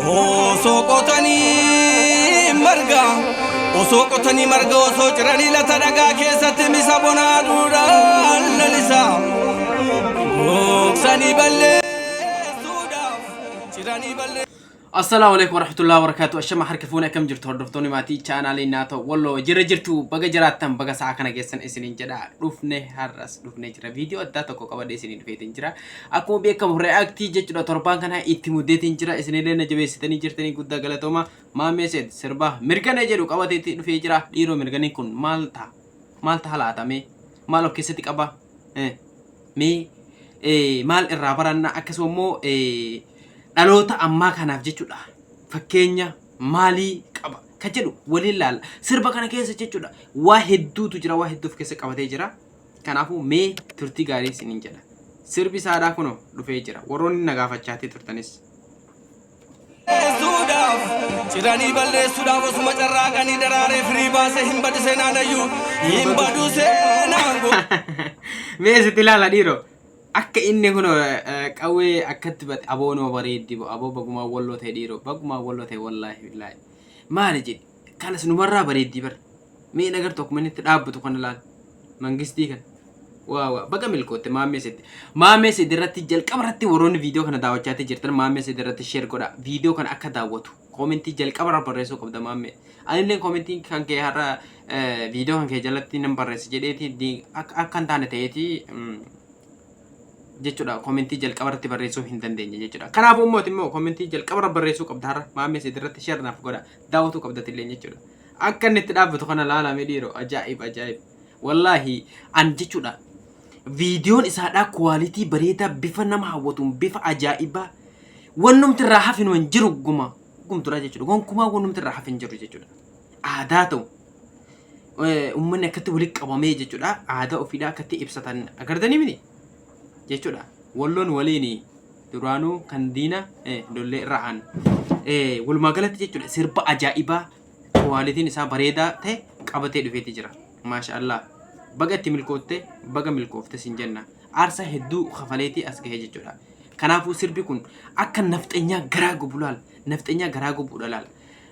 Osoo qotanii marga, osoo qotanii marga, osoo ciranii lata dhagaa keessatti misa bonaa duudhaan lalisa. Gogsanii balleessuudhaaf ciranii balleessuudhaaf. Assalaamu alaikum warahmatullahi wabarakatuh. Ashama harka fuune, akkam jirtu hordoftoonni maatii chaanaalii Naatoo Walloo? Jira jirtu, baga jiraattan, baga sa'a kana geessan isiniin jedha. Dhufne, har'as dhufne jira. Viidiyoo addaa tokko qabadhee isiniin dhufeetiin jira. Akkuma beekamu react jechuudha torbaan kana itti muddeetiin jira. Isinillee na jabeessitanii jirtanii, guddaa galatooma. Maammee Seet sirbaa Mirganee jedhu qabateetti dhufee jira. Dhiiroo, mirganeen kun maal ta'a? Maal ta'a laatamee? Maal of keessatti qaba? Mee maal irraa baranna? Akkasuma immoo dhaloota ammaa kanaaf jechuudha fakkeenya maalii qaba kan jedhu waliin laalla. Sirba kana keessa jechuudha waa hedduutu jira, waa hedduu of keessa qabatee jira. Kanaafuu mee turtii gaarii isiniin jedha. Sirbi isaadhaa kunoo dhufee jira. Warroonni na gaafachaatii turtanis. Balleessuudhaaf ciranii balleessuudhaaf osuma carraaqanii daraaree firii baasee hin badu seenaan ayyuu hin badu seenaan. Mee sitti ilaala dhiiroo. Akka inni kun qawwee akkatti bate aboonoo bareeddi bo aboo, bagumaa Walloo ta'e dhiiroo, bagumaa Walloo ta'e, wallaahi billaahi. Maali jedhi kanas numarraa bareeddii bar. Mee nagartu akkuma inni itti dhaabbatu kana laal. Mangistii kana. Waa waa, baga milkootte Maammee Seet. Maammee Seet irratti jalqaba irratti warroonni viidiyoo kana daawwachaatii jirtan Maammee Seet irratti share godha. Viidiyoo kana akka daawwatu koomentii jalqaba irra barreessuu qabda Maammee. Anillee koomentiin kan kee har'a viidiyoo kan kee jalatti nan barreessa jedheeti akka hin taane ta'eeti jechuudha, koomentii jalqaba irratti barreessuu hin dandeenye jechuudha. Kanaafuu immoo immoo koomentii jalqaba irra barreessuu qabda har'a Maammee Seet irratti share naaf godha, daawwatuu qabda illee jechuudha. Akka inni itti dhaabbatu kana laalame dhiiroo, ajaa'ib ajaa'ib. Wallaahi an jechuudha viidiyoon isaadhaa quality bareedaa, bifa nama hawwatuun, bifa ajaa'ibaa, wannumti irraa hafinu hin jiru, guma gumturaa jechuudha, gonkumaa wannumti irraa hafe hin jiru jechuudha. Aadaa ta'u uummanni akkatti walitti qabamee jechuudha aadaa ofiidhaa akkatti ibsatan agartanii miti jechuudha. Walloon waliin duraanuu kan diina lollee irra aan. Walumaa galatti jechuudha sirba ajaa'ibaa qualityn isaa bareedaa ta'e qabatee dhufeeti jira. Maasha Allah. Baga itti milkoofte, baga milkoofte sin jenna. Aarsaa hedduu kafaleetii as gahe jechuudha. Kanaafuu sirbi kun akka nafxenyaa garaa gubu laal. Nafxenyaa garaa gubuudha laal.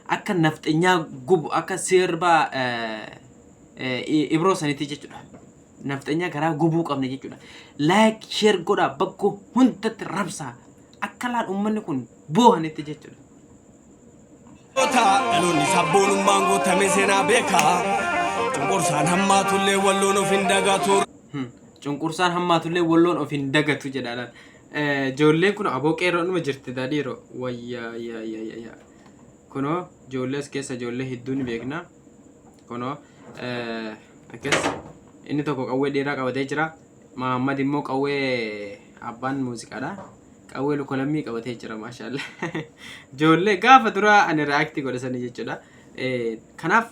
Akka nafxenyaa gubu, akka sirba Ibroo sanitti jechuudha. Nafxenyaa garaa gubuu qabna jechuudha. Like, share godhaa, bakka hundatti rabsaa. Akka laal uummanni kun boohanitti jechuudha. Dhaloonni sabboonummaan guutame seenaa beekaa. Cunqursaan hammaatullee Walloon of hin dagatu. Cunqursaan hammaatullee Walloon of hin dagatu jedha laal. Ijoolleen kun aboo qeerroo dhuma jirti dhiiroo. Wayyaa yaa yaa yaa yaa. Kunoo ijoollee as keessa ijoollee hedduu ni beekna. Kunoo akkas inni tokko qawwee dheeraa qabatee jira. Mahammad immoo qawwee, abbaan muuziqaadha. Qawwee luka lammii qabatee jira, maashaallah. Ijoollee gaafa dura ani react godhe sanii jechuudha. Kanaaf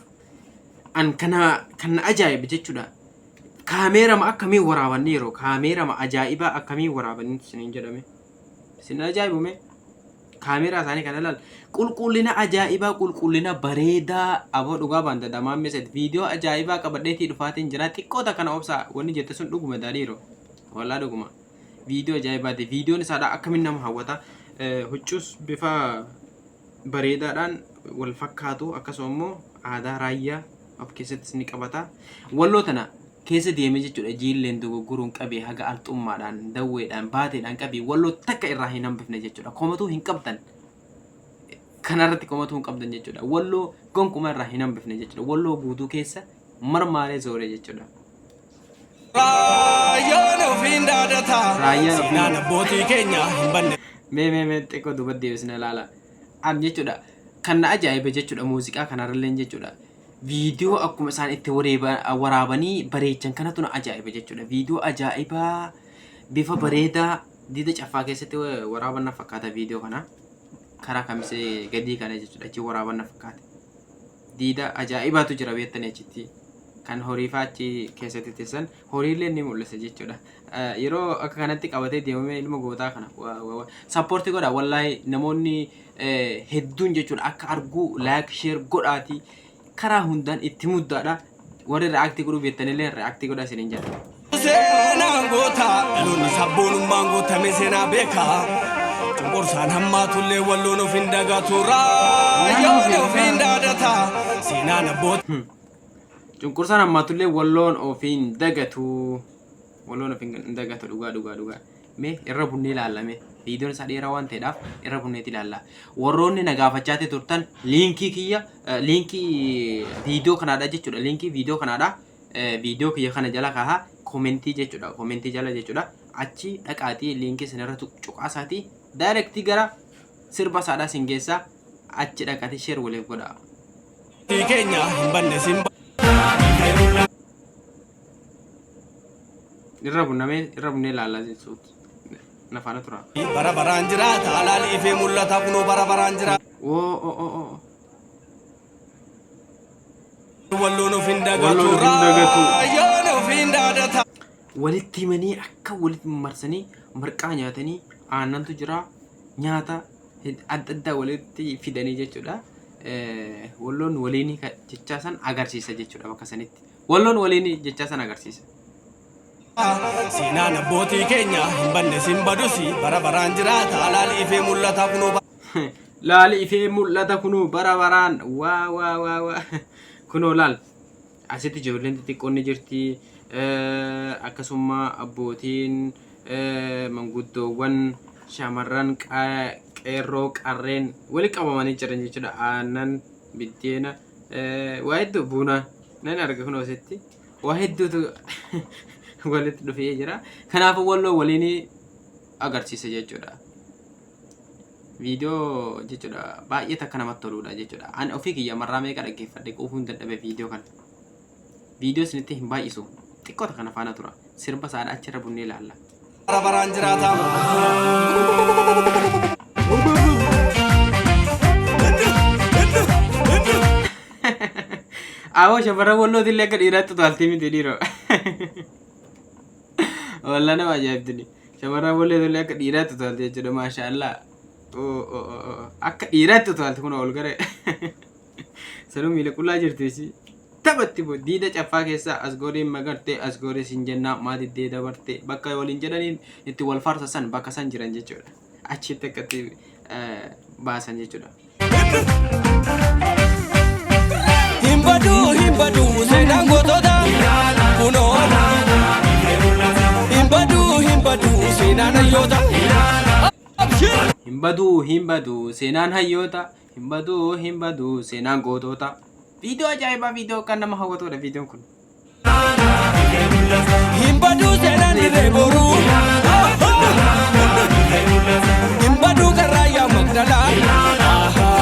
an kana kan na ajaa'ibe jechuudha. Kaameerama akkamii waraabanni yeroo kaameerama ajaa'ibaa akkamii waraabanni isiniin jedhame. Isin ajaa'ibume. Kaameeraa isaanii kana ilaal. Qulqullina ajaa'ibaa, qulqullina bareedaa, aboo dhugaa baanta damaan meset viidiyoo ajaa'ibaa qabadheetii dhufaatiin jira. Xiqqoota kana obsaa wanni jette sun dhuguma daadhiiroo. Wallaa dhuguma. Viidiyoo ajaa'ibaati. Viidiyoon isaadha akkamiin nama hawwata. Huccuus bifa bareedaadhaan wal fakkaatu, akkasuma immoo aadaa raayyaa of keessattis ni qabata. Walloo tana keessa deemee jechuudha jiilleen dogoggoruun qabee haga alxummaadhaan dawweedhaan baateedhaan qabee Walloo takka irraa hin hambifne jechuudha. Komatuu hin qabdan. Kanarratti komatuu hin qabdan jechuudha. Walloo gonkumaa irraa hin hambifne jechuudha. Walloo guutuu keessa marmaaree zooree jechuudha. Raayyaan ofiin dhaadata. Raayyaan ofiin- Seenaan abbootii keenya hin banne. Mee mee mee, xiqqoo duuba deebisna ilaala. An jechuudha kan na ajaa'ibe jechuudha muuziqaa kanarralleen jechuudha. Viidiyoo akkuma isaan itti waraabanii bareechan kanatu na ajaa'iba jechuudha. Viidiyoo ajaa'ibaa, bifa bareedaa, Diida Caffaa keessatti waraaban na fakkaata viidiyoo kana. Karaa Kamisee gadii kana jechuudha achi waraaban na fakkaata. Diida ajaa'ibaatu jira beektanii achitti. Kan horiifaa achi keessatti teessan horiillee ni mul'isa jechuudha. Yeroo akka kanatti qabatee deemamee ilma gootaa kana support godha wallaahi, namoonni hedduun jechuudha akka arguu like, share godhaati, karaa hundaan itti muddaadha. Warri react godhuu beektanillee react godhaa isiniin jedha. Seenaan goota dhaloonni sabboonummaan guutame seenaa beeka. Cunqursaan hammaatullee Walloon of hin dagatu, Raayyaan of hin daadata. Seenaan abboota Cunqursaan hammaatullee Walloon ofiin dagatu. Walloon ofiin dagatu, dhugaa, dhugaa, dhugaa. Mee irra bunnee ilaallame. Viidiyoon isaa dheeraa waan ta'eedhaaf irra bunneetti ilaalla. Warroonni na gaafachaatti turtan, liinkii kiyya, liinkii viidiyoo kanaadha jechuudha. Liinkii viidiyoo kanaadha. Viidiyoo kiyya kana jala kahaa, koomentii jechuudha. Koomentii jala jechuudha. Achi dhaqaatii liinkii sanarra cuqaasaatii direct gara sirba isaadhaa sin geessaa, achi dhaqaatii share waliif godhaa. keenya hin banne sin Irra bunnamee, irra bunnee ilaallaa jechuudha. Nafaana tura. Bara baraan jiraata, alaali ifee mul'ata, kunoo bara baraan jiraata. Oo oo oo oo. Walloon of hin dagatu. Walloon of hin dagatu. Raayyaan of hin daadata. Walitti himanii, akka walitti marsanii marqaa nyaatanii, aannantu jira, nyaata adda addaa walitti fidanii jechuudha. Walloon waliin jechaa san agarsiisa jechuudha bakka sanitti. Walloon waliin jechaa san agarsiisa. Seenaan abbootii keenya hin banne sin badusi, bara baraan jiraata, alaali ifee mul'ata, kunoo Laali ifee mul'ata kunoo bara baraan, waa waa waa waa, kunoo laal, asitti ijoolleen xixiqqoon ni jirti, akkasuma abbootiin, manguddoowwan, shamarran, qeerroo qarreen wali qabamanii jiran jechuudha. Aannan, biddeena, waa hedduu, buna nan arga, kunoo asitti waa hedduutu walitti dhufee jira. Kanaafuu Walloo waliin agarsiisa jechuudha. Viidiyoo jechuudha baay'ee takka namatti toludha jechuudha. Ani ofii kiyya marraa meeqa dhaggeeffadhe, quufuu hin dadhabe viidiyoo kana. Viidiyoo isinitti hin baay'isu. Xiqqoo takka na faana tura. Sirba isaadha achirra bunnee ilaalla. Bara baraan jiraata. Awoo, shamarran Wallootillee akka dhiiraatti utaaltii miti dhiiroo. Wallaa nama ajaa'ibtini. Shamarran Wallootillee akka dhiiraatti utaalti jechuudha, maashaallah. Akka dhiiraatti utaalti, kun ol gara. Sanuu miila qullaa jirti ishii. Taphatti diida caffaa keessaa as goriin magartee, as gorii sin jennaa maa diddee dabarte, bakka waliin jedhaniin itti wal faarsa san, bakka san jiran jechuudha. Achitti akkatti baasan jechuudha. Hin baduu, hin baduu seenaan gootota, kunoo hin baduu, hin baduu seenaan hayyoota. Hin baduu, hin baduu seenaan hayyoota, hin baduu, hin baduu seenaan gootota. Viidiyoo ajaa'ibaa, viidiyoo kan nama hawwatudha viidiyoon kun. Hin baduu seenaan dirree boruu. Hin baduu kan Raayyaa Magdalaa.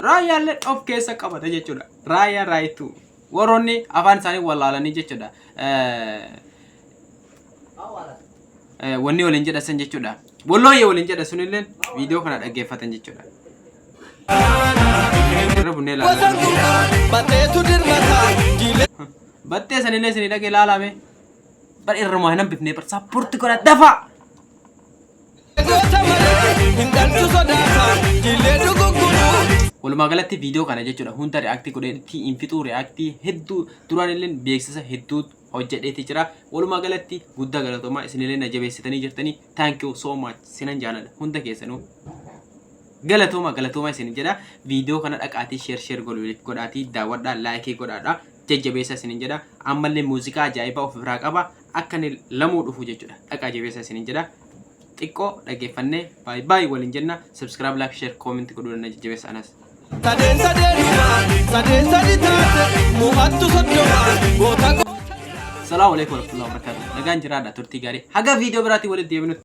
Raayyaallee of keessa qabata jechuudha. Raayyaa Raayituu. Warroonni afaan isaanii wallaalanii jechuudha. Wanni waliin jedha san jechuudha. Wallooyyee waliin jedha sunillee viidiyoo kana dhaggeeffatan jechuudha. Irra bunnee Gosa ilaalaa. Batteetu dirmata. Jiilee Battee sanillee isinii dhaqee ilaalame. Bar irrumaa hin hambifne, bar support godha dafaa. Goota malee hin dhaltu sodaata. Jiilee dhugugguruu. Walumaa galatti viidiyoo kana jechuudha hunda react godheetti hin fixuu, react hedduu duraan illee beeksisa hedduu hojjedheeti jira. Walumaa galatti guddaa galatoomaa, isinillee na jabeessitanii jirtanii, thank you so much, sinan jaaladha hunda keessanuu. Galatooma, galatooma isin jedha. Viidiyoo kana dhaqaatii share share godhaatii daawwadhaa, like godhaadha. Jajjabeessa isin jedha. Ammallee muuziqaa ajaa'ibaa of biraa qaba. Akka inni lamuu dhufu jechuudha. Dhaqaa jabeessa isin jedha. Xiqqoo dhaggeeffannee baay baay waliin jenna. Subscribe, like, share, comment godhuu na jajjabeessa anas. Sadeen sadeenuma sadeen sadi taate mo'attu 30 goota. Salaamu alaikum warahmatullahi wabarakatuh. Nagaan jiraadha, turtii gaarii. Haga viidiyoo biraatiin walitti deebinutti.